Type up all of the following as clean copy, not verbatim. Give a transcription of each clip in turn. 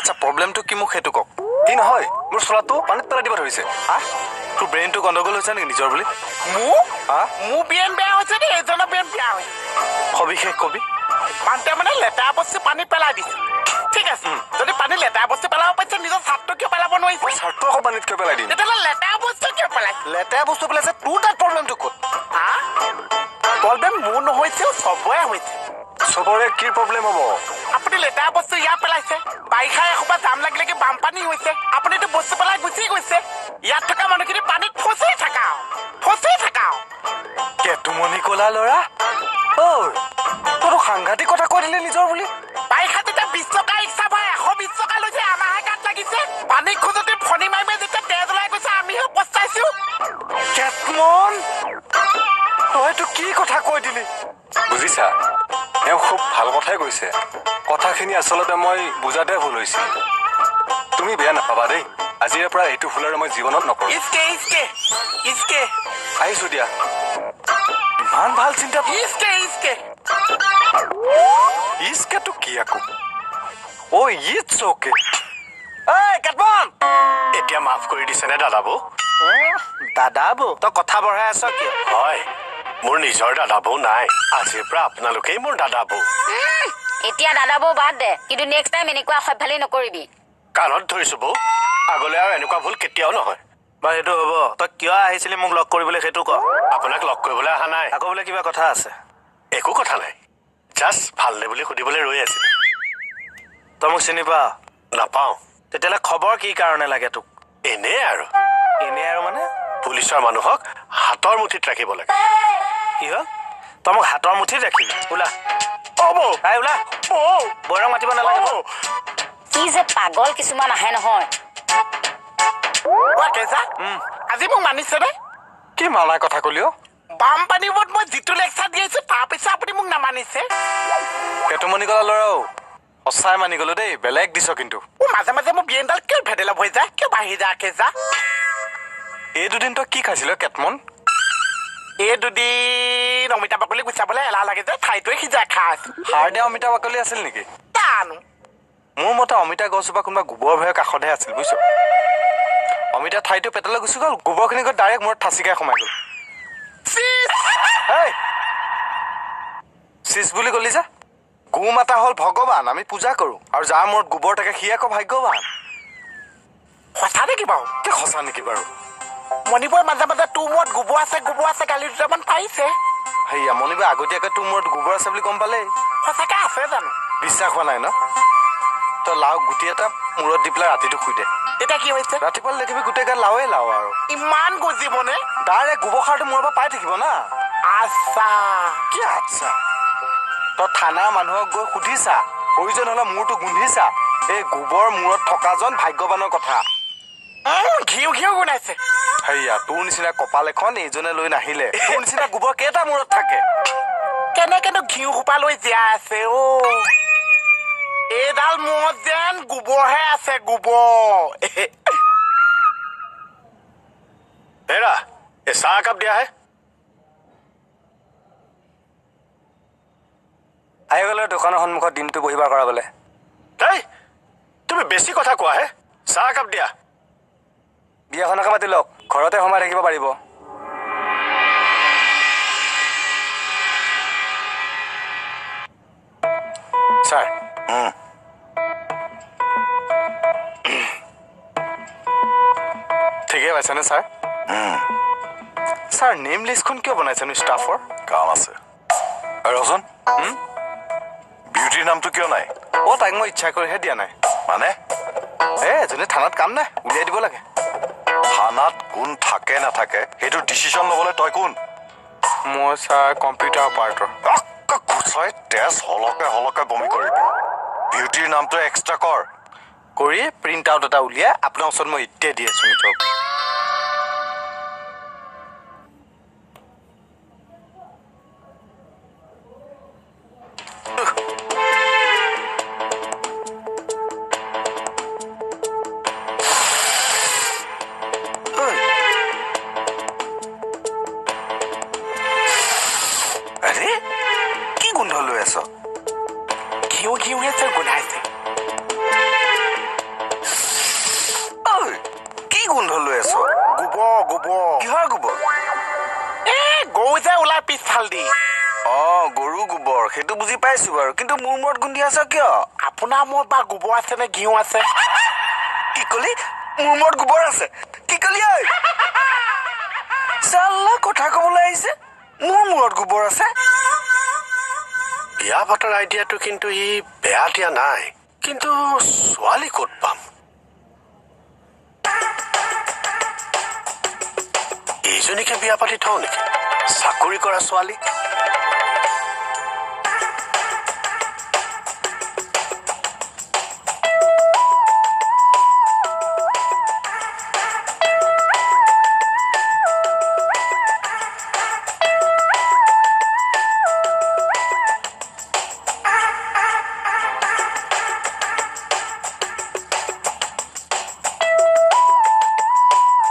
আচ্ছা, প্ৰব্লেমটো কি মোক সেইটো কওক। কি নহয়, মোৰ চোলাটো পানীত পেলাই দিব ধৰিছে। হা, তোৰ ব্ৰেইনটো গণ্ডগোল হৈছে নেকি নিজৰ বুলি? মোৰ হা? মোৰ ব্ৰেইন বেয়া হৈছে দেই, এজনৰ ব্ৰেইন বেয়া হৈছে। সবিশেষ কবি। মানুহটোৱে মানে লেতেৰা বস্তু পানীত পেলাই দিছে। ঠিক আছে, যদি পানী লেতেৰা বস্তু পেলাব পাৰিছে, নিজৰ চাৰ্টটো কিয় পেলাব নোৱাৰিছে? মই চাৰ্টটো আকৌ পানীত কিয় পেলাই দিম? তেতিয়াহ'লে লেতেৰা বস্তু কিয় পেলাইছে? লেতেৰা বস্তু পেলাইছে, তোৰ তাত প্ৰব্লেমটো ক'ত? হা, প্ৰব্লেম মোৰ নহৈছেও, চবৰে হৈছে। চবৰে কি প্ৰব্লেম হ'ব? আপুনি লেতেৰা বস্তু ইয়াত পেলাইছে, বাৰিষা এসোপা জাম লাগিলে কি বানপানী হৈছে, আপুনিতো বস্তু পেলাই গুচি গৈছে। ইয়াত থকা মানুহখিনি পানীত ফচি থাকা, ফচি থাকা। কেতুমণি কলা ল'ৰা, ঐ, তইতো সাংঘাতিক কথা কৈ দিলি নিজৰ বুলি। বাৰিষা যেতিয়া 20 টকা ৰিক্সা ভাড়া 120 টকা লৈছে, আমাৰহে গাত লাগিছে। পানী খোজোতে ফণি মাৰি মাৰি যেতিয়া তেজ ওলাই গৈছে, আমিহে পস্তাইছো। কেতমন, তইতো কি কথা কৈ দিলি? বুজিছা, এওঁ খুব ভাল কথাই কৈছে। কথাখিনি আচলতে মই বুজাতে ভুল হৈছিল। তুমি বেয়া নাপাবা দেই, আজিৰে পৰা এইটো ভুল আৰু মই জীৱনত নকৰোঁ। ইচকে ইচকে ইচকে। আহিছো দিয়া। ইমান ভাল চিন্তা। ইচকে ইচকে। ইচকেটো কি আকৌ? অ, it's okay. এই কেতমন, এতিয়া মাফ কৰি দিছেনে দাদাবৌ? দাদাবৌ, তই কথা বঢ়াই আছ কিয়? হয়, মোৰ নিজৰ দাদাবৌ নাই, আজিৰ পৰা আপোনালোকেই মোৰ দাদাবৌ। এতিয়া দাদাবৌ বাদ দে, কিন্তু নেক্সট টাইম এনেকুৱা অসভ্যালি নকৰিবি। কাণত ধৰিছো বৌ, আগলৈ আৰু এনেকুৱা ভুল কেতিয়াও নহয়। বাৰু সেইটো হ'ব, তই কিয় আহিছিলি মোক লগ কৰিবলৈ সেইটো ক। আপোনাক লগ কৰিবলৈ অহা নাই। আকৌ বোলে কিবা কথা আছে? একো কথা নাই, জাষ্ট ভালনে বুলি সুধিবলৈ ৰৈ আছিলো। তই মোক চিনি পাৱ? নাপাওঁ। তেতিয়াহ'লে খবৰ কি কাৰণে লাগে তোক? এনেই আৰু। এনেই আৰু মানে? পুলিচৰ মানুহক হাতৰ মুঠিত ৰাখিব লাগে। কি হ'ল, তই মোক হাতৰ মুঠিত ৰাখিবি? ওলা। অ বৌ। এই ওলা। বৌ। বৈৰং মাতিব নালাগে। বৌ। কি যে পাগল কিছুমান আহে নহয়। অ কেঁচা, আজি মোক মানিছেনে? কি মানাৰ কথা কলি অ? বানপানীবোৰত মই যিটো লেকচাৰ দি আহিছো, তাৰপিছত আপুনি মোক নামানিছে। কেতুমণি কলা ল'ৰাও, সঁচাই মানি গলো দেই, বেলেগ দিছ কিন্তু। অ, মাজে মাজে মোৰ ব্ৰেইনডাল কিয় ভেদেলপ হৈ যায়, কিয় বাঢ়ি যায় কেঁচা? এই দুদিন তই কি খাইছিল কেতমন? এই দুদিন অমিতা বাকলি গুচাবলৈ এলাহ লাগে যে, ঠাইটোৱে সিজাই খাই আছো। সাৰ দিয়া অমিতা বাকলি আছিল নেকি? জানো। মোৰ মতে অমিতা গছজোপা কোনোবা গোবৰ ভৈৰ কাষতহে আছিল, বুজিছ? অমিতা ঠাইটো পেটলৈ গুচি গ'ল, গোবৰখিনি গৈ ডাইৰেক্ট মূৰত ঠাচিকাই সোমাই গ'ল। হেই, চিচ বুলি ক'লি যে? গো মাতা হ'ল ভগৱান, আমি পূজা কৰোঁ, আৰু যাৰ মূৰত গোবৰ থাকে সি আকৌ ভাগ্যৱান। সঁচা নেকি বাৰু? কি সঁচা নেকি বাৰু? মণিবই মাজে মাজে তোৰ মূৰত গোবৰ আছে গোবৰ আছে গালি দুটামান পাৰিছে। সেয়া মণিবই আগতীয়াকৈ তোৰ মূৰত গোবৰ আছে বুলি গম পালেই। সঁচাকে আছে জানো? বিশ্বাস হোৱা নাই ন? তই লাও গুটি এটা মূৰত দি পেলাই ৰাতিটো শুই দে। তেতিয়া কি হৈছে? ৰাতিপুৱা দেখিবি গোটেই গাত লাওৱে লাও আৰু। ইমান গজিবনে? ডাইৰেক্ট গোবৰ সাৰটো মূৰৰ পৰা পাই থাকিব না। আচ্ছা। কি আচ্ছা? তই থানাৰ মানুহক গৈ সুধিছা, প্ৰয়োজন হলে মূৰটো গোন্ধিছা। এই গোবৰ মূৰত থকাজন ভাগ্যৱানৰ কথা। ঘিউ ঘিউ গোন্ধাইছে। সেয়া তোৰ নিচিনা কপাল এখন এইজনে লৈ নাহিলে। তোৰ নিচিনা গোবৰ কেইটা মূৰত থাকে? কেনেকেনো ঘিউ সোপা লৈ জীয়াই আছে অ? এইডাল মূৰত যেন গোবৰহে আছে, গোবৰ। হেৰা, এই চাহ একাপ দিয়াহে। আহি গ'লে দোকানৰ সন্মুখত দিনটো বহিবাৰ কৰাবলৈ। হেই, তুমি বেছি কথা কোৱাহে, চাহ একাপ দিয়া। বিয়াখনকে মাতি লওক, ঘৰতে সোমাই থাকিব পাৰিব। ছাৰ। ঠিকেই পাইছেনে ছাৰ? ছাৰ, নেম লিষ্টখন কিয় বনাইছেনো ষ্টাফৰ? কাম আছে। ৰচোন, বিউটিৰ নামটো কিয় নাই? অ, তাইক মই ইচ্ছা কৰিহে দিয়া নাই। মানে? এ, এজনী থানাত কাম নাই, উলিয়াই দিব লাগে। থানাত কোন থাকে নাথাকে সেইটো ডিচিশ্যন ল'বলৈ তই কোন? মই ছাৰ কম্পিউটাৰ অপাৰেটৰ। গুচাই তেজ হলকে হলকে বমি কৰিবি। বিউটিৰ নামটো এক্সট্ৰা কৰ। কৰি প্ৰিণ্ট আউট এটা উলিয়াই আপোনাৰ ওচৰত মই এতিয়াই দি আছো নিজৰ। আৰে কি গোন্ধ লৈ আছ? ঘিউ ঘিউহে ছাৰ গোন্ধাইছে। গোন্ধ লৈ আছ? গোবৰ গোবৰ। কিহৰ গোবৰ? এ গৰু যে ওলাই পিছফাল দি। অ গৰু গোবৰ, সেইটো বুজি পাইছো বাৰু, কিন্তু মোৰ মূৰত গোন্ধি আছ কিয়? আপোনাৰ মূৰত বা গোবৰ আছে নে ঘিউ আছে? কি কলি? মোৰ মূৰত গোবৰ আছে? কি কলি ঐ? চাল্লা কথা কবলৈ আহিছে, মোৰ মূৰত গোবৰ আছে। বিয়া পতাৰ আইডিয়াটো কিন্তু ই বেয়া দিয়া নাই, কিন্তু ছোৱালী ক'ত পাম? এইজনীকে বিয়া পাতি থওঁ নেকি? চাকৰি কৰা ছোৱালী।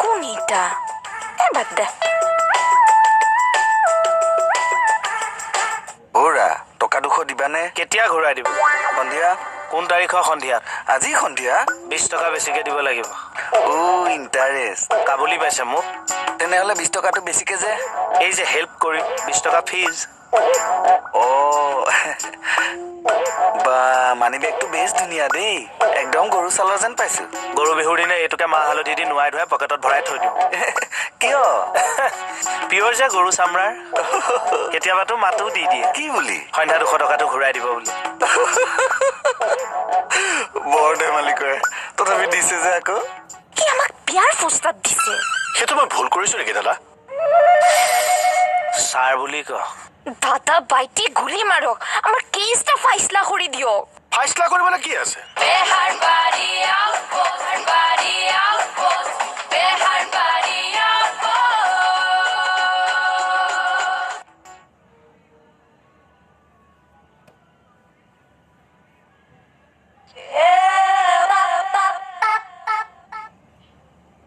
কোন এইটা? এ বাদ দে। অ'ৰা, টকা 200 দিবানে? কেতিয়া ঘূৰাই দিব? সন্ধিয়া। কোন তাৰিখৰ সন্ধিয়াত? আজি সন্ধিয়া। 20 টকা বেছিকে দিব লাগিব। অ' ইণ্টাৰেষ্ট। কাবুলি পাইছে মোক। তেনেহ'লে 20 টকাটো বেছিকে যে। এই যে হেল্প কৰিম, 20 টকা ফিজ। অ' বা, মানি বেগটো বেছ ধুনীয়া দেই, একদম গৰু ছালৰ যেন পাইছো। গৰু বিহুৰ দিনা এইটোকে মাহ হালধি দি নোৱাই ধুৱাই পকেটত ভৰাই থৈ দিওঁ। কিয়? পিয়ৰ যে গৰু চামৰাৰ। কেতিয়াবাতো মাতো দি দিয়ে। কি বুলি? সন্ধ্যা 200 টকাটো ঘূৰাই দিব বুলি। বৰ ধেমালি কৰে, তথাপি দিছে যে আকৌ। সি আমাক বিয়াৰ প্ৰস্তাৱ দিছে। সেইটো মই ভুল কৰিছো নেকি দাদা? ছাৰ বুলি ক। দাদা বাইটি গুলি মাৰক, আমাৰ কেছটা ফাইচলা কৰি দিয়ক। ফাইচলা কৰিবলৈ কি আছে?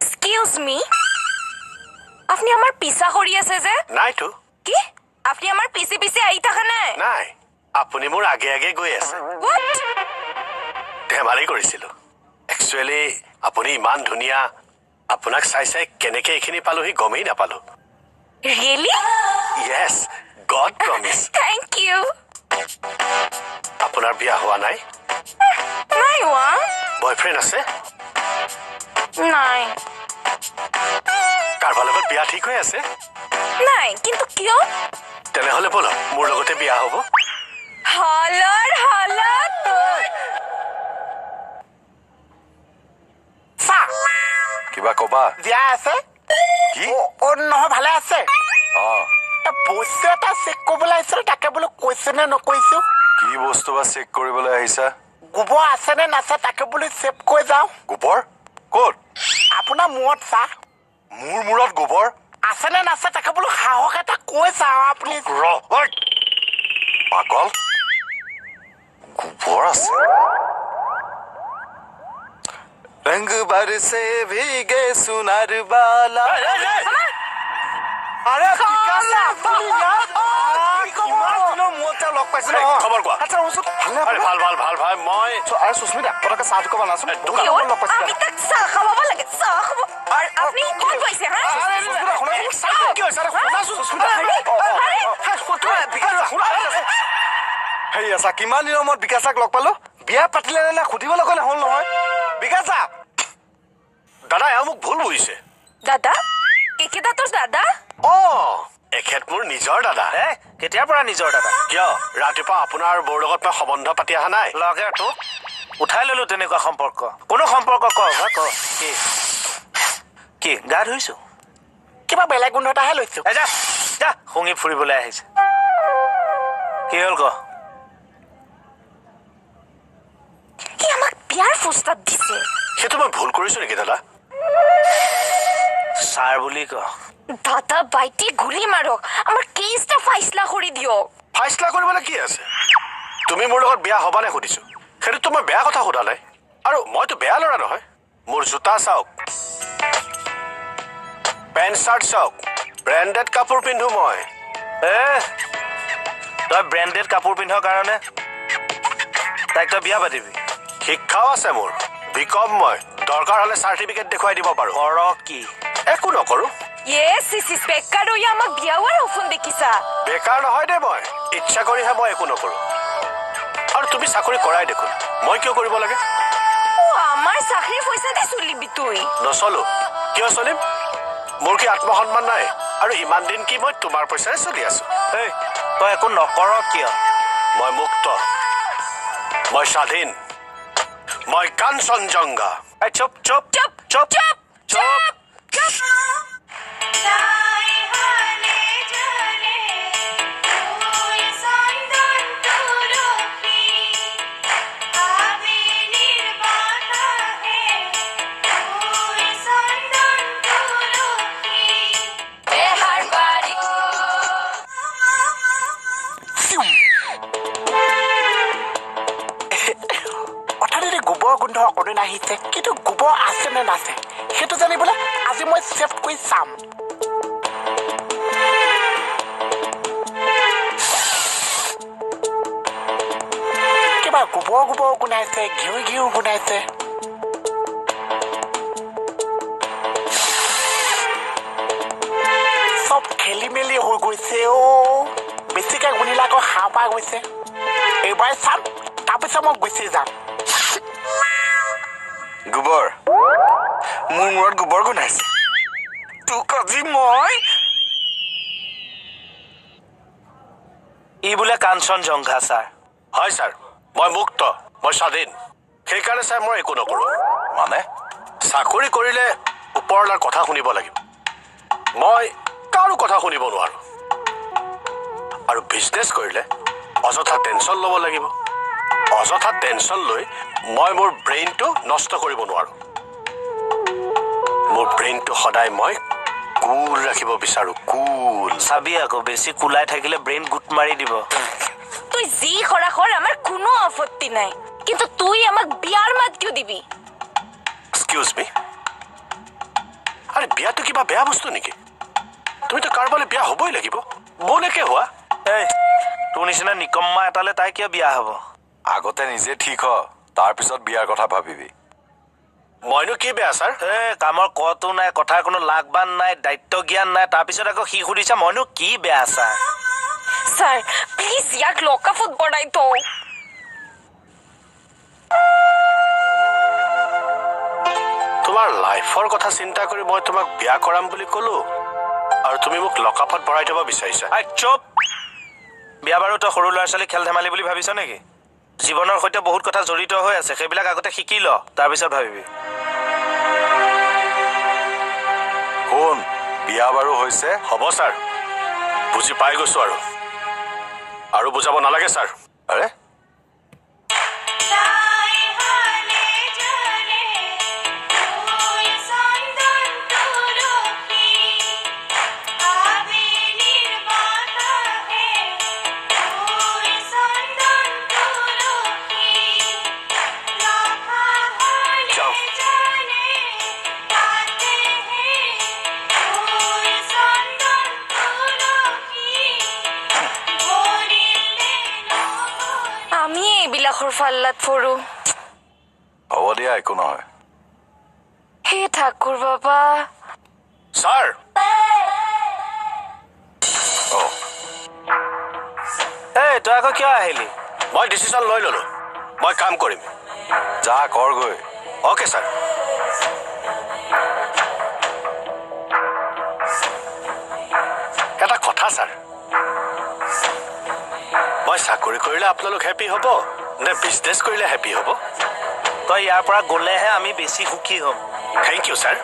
এক্সকিউজ মি, আপুনি আমাৰ পিছা কৰি আছে যে? নাইতো। কি? আপুনি আমাৰ পিছে পিছে আহি থকা নাই? নাই, আপুনি মোৰ আগে আগে গৈ আছে। What? ধেমালি কৰিছিলো। একচুৱেলি আপুনি ইমান ধুনীয়া, আপোনাক চাই চাই কেনেকে এইখিনি পালোহি গমেই নাপালো। Really? Yes, God promise. Thank you. আপোনাৰ বিয়া হোৱা নাই? নাই হোৱা। বয়ফ্ৰেণ্ড আছে? নাই। কাৰোবাৰ লগত বিয়া ঠিক হৈ আছে? নাই, কিন্তু কিয়? তেনেহ'লে ব'লক, মোৰ লগতে বিয়া হ'ব। হলৰ হলত। চা। কিবা কবা? জীয়াই আছে? কি? অ নহয়, ভালে আছে। অ বস্তু এটা চেক কৰিবলৈ আহিছিলো, তাকে বোলো কৈছো নে নকৈছো। কি বস্তু বা চেক কৰিবলৈ আহিছা? গোবৰ আছে নে নাছে তাকে বোলো চেক কৰি যাওঁ। গোবৰ ক'ত? আপোনাৰ মূৰত। চা। মোৰ মূৰত গোবৰ আছে নে নাছে তাকে বোলো সাহস এটা কৈ চাওঁ আপুনি। পাগল, গোবৰ আছে। रंग बरसे भीगे सुनार बाला। আৰে বিকাশ, আপুনি ইয়াত? কিমান দিনৰ মূৰত তেওঁ লগ পাইছো নহয়। খবৰ কোৱা। আচ্ছা ৰচোন, ভালনে আৰে আপোনাৰ? ভাল ভাল ভাল ভাল। মই আৰে সুস্মিতা, পটককে চাহ দুকাপ আনাচোন। দোকান। বহুত লগ পাইছো। আমি তাক চাহ খাৱাব লাগে, চাহ খাব। আৰু আপুনি ক'ত গৈছে হা? সুস্মিতা, শুনাচোন, কি হৈছে? আৰে শুনাচোন সুস্মিতা। আৰে, আৰে। বিকাশ, শুনা। হেৰি আছা, কিমান দিনৰ মূৰত বিকাশক লগ পালো। বিয়া পাতিলে নে নাই সুধিবলৈ নহ'ল নহয়। বিকাশ দাদা, এওঁ মোক ভুল বুজিছে। দাদা? কেকেদা তোৰ দাদা? অ, এখেত মোৰ নিজৰ দাদা। এ কেতিয়াৰ পৰা নিজৰ দাদা? কিয়, ৰাতিপুৱা আপোনাৰ বৌৰ লগত মই সম্বন্ধ পাতি অহা নাই? লগে তোক উঠাই ললো তেনেকুৱা সম্পৰ্ক। কোনো সম্পৰ্ক ক বা ক। কি কি গা ধুইছো? কিবা বেলেগ গোন্ধ এটাহে লৈছো। এই যা যা, শুঙি ফুৰিবলৈ আহিছে। কি হ'ল ক? সি আমাক বিয়াৰ প্ৰস্তাৱ দিছে। সেইটো মই ভুল কৰিছো নেকি দাদা? ছাৰ বুলি ক। দাদা বাইটি গুলি মাৰক, আমাৰ কেছটা ফাইচলা কৰি দিয়ক। ফাইচলা কৰিবলৈ কি আছে? তুমি মোৰ লগত বিয়া হ'বানে সুধিছো, সেইটোতো মই বেয়া কথা সোধা নাই। আৰু মইতো বেয়া ল'ৰা নহয়। মোৰ জোতা চাওক, পেণ্ট চাৰ্ট চাওক, ব্ৰেণ্ডেড কাপোৰ পিন্ধো মই। এ তই ব্ৰেণ্ডেড কাপোৰ পিন্ধ কাৰণে তাইক তই বিয়া পাতিবি? শিক্ষাও আছে মোৰ, বি কম মই, দৰকাৰ হ'লে চাৰ্টিফিকেট দেখুৱাই দিব পাৰোঁ। কৰ কি? একো নকৰোঁ। য়েছ ইছ বেকাৰ হৈ আমাক বিয়া হোৱাৰ সপোন দেখিছা। বেকাৰ নহয় দে মই, ইচ্ছা কৰিহে মই একো নকৰোঁ। আৰু তুমি চাকৰি কৰাই দেখোন, মই কিয় কৰিব লাগে? আমাৰ চাকৰি পইচা দি চলিবি তুই? নচলো। কিয় চলিম? মোৰ কি আত্মসন্মান নাই? আৰু ইমান দিন কি মই তোমাৰ পইচাৰে চলি আছো? এই তই একো নকৰ কিয়? মই মুক্ত, মই স্বাধীন, মই কাঞ্চনজংঘা। এই চুপ চুপ চুপ চুপ চুপ চুপ। চুপ। অথাৎ গোবৰ গোন্ধ অকণো নাহিছে, কিন্তু গোবৰ আছে নে নাছে সেইটো জানিবলৈ আজি মই চেফ কৰি চাম। কিবা গোবৰ গোবৰ গোন্ধাইছে, ঘিউ ঘিউ গোন্ধাইছে। চব খেলি মেলি হৈ গৈছে অ'। বেছিকে গুণিলে আকৌ হাঁহ পাই গৈছে। এইবাৰ চাম, তাৰপিছত মই গুচি যাম। গোবৰ, মোৰ মূৰত গোবৰ গোন্ধাইছে। তোক আজি মই। ই বোলে কাঞ্চনজংঘা ছাৰ। হয় ছাৰ, মই মুক্ত, মই স্বাধীন, সেইকাৰণে ছাৰ মই একো নকৰোঁ। মানে? চাকৰি কৰিলে ওপৰলাৰ কথা শুনিব লাগিব, মই কাৰো কথা শুনিব নোৱাৰোঁ। আৰু বিজনেছ কৰিলে অযথা টেনশ্যন ল'ব লাগিব, অযথা টেনশ্যন লৈ মই মোৰ ব্ৰেইনটো নষ্ট কৰিব নোৱাৰোঁ। মোৰ ব্ৰেইনটো সদায় মই কুল ৰাখিব বিচাৰোঁ, কুল। চাবি আকৌ, বেছি কুলাই থাকিলে ব্ৰেইন গোট মাৰি দিব। তুই যি কৰা কৰ, আমাৰ কোনো আপত্তি নাই, কিন্তু তুই আমাক বিয়াৰ মাত কিয় দিবি? এক্সকিউজ মি, আৰে বিয়াটো কিবা বেয়া বস্তু নেকি? তুমিতো কাৰোবালৈ বিয়া হ'বই লাগিব, মোলৈকে হোৱা। এই তোৰ নিচিনা নিকম্মা এটালে তাই কিয় বিয়া হ'ব? আগতে নিজে ঠিক হ, তাৰপিছত বিয়াৰ কথা ভাবিবি। মইনো কি বেয়া ছাৰ? এ কামৰ কতো নাই, কথাৰ কোনো লাগ বান নাই, দায়িত্ব জ্ঞান নাই, তাৰপিছত আকৌ সি সুধিছে মইনো কি বেয়া ছাৰ? ছাৰ প্লিজ ইয়াক লকআপত বনাই থওঁ। তোমাৰ লাইফৰ কথা চিন্তা কৰি মই তোমাক বিয়া কৰাম বুলি ক'লো, আৰু তুমি মোক লকআপত ভৰাই থ'ব বিচাৰিছা। এই চুপ। বিয়া বাৰু তই সৰু ল'ৰা ছোৱালী খেল ধেমালি বুলি ভাবিছ নেকি? জীৱনৰ সৈতে বহুত কথা জড়িত হৈ আছে, সেইবিলাক আগতে শিকি ল, তাৰপিছত ভাবিবি। শুন, বিয়া বাৰু হৈছে। হ'ব ছাৰ, বুজি পাই গৈছো, আৰু আৰু বুজাব নালাগে ছাৰ। আৰে আমি এইবিলাকৰ ফাল্লাত পৰো। হ'ব দিয়া, একো নহয়। হে ঠাকুৰ বাবা। ছাৰ। অ' এই তই আকৌ কিয় আহিলি? মই ডিচিশ্যন লৈ ল'লো, মই কাম কৰিম। যা কৰগৈ। Okay sir. এটা কথা ছাৰ, মই চাকৰি কৰিলে আপোনালোক হেপী হ'ব নে বিজনেছ কৰিলে হেপী হ'ব? তই ইয়াৰ পৰা গ'লেহে আমি বেছি সুখী হ'ম। Thank you sir.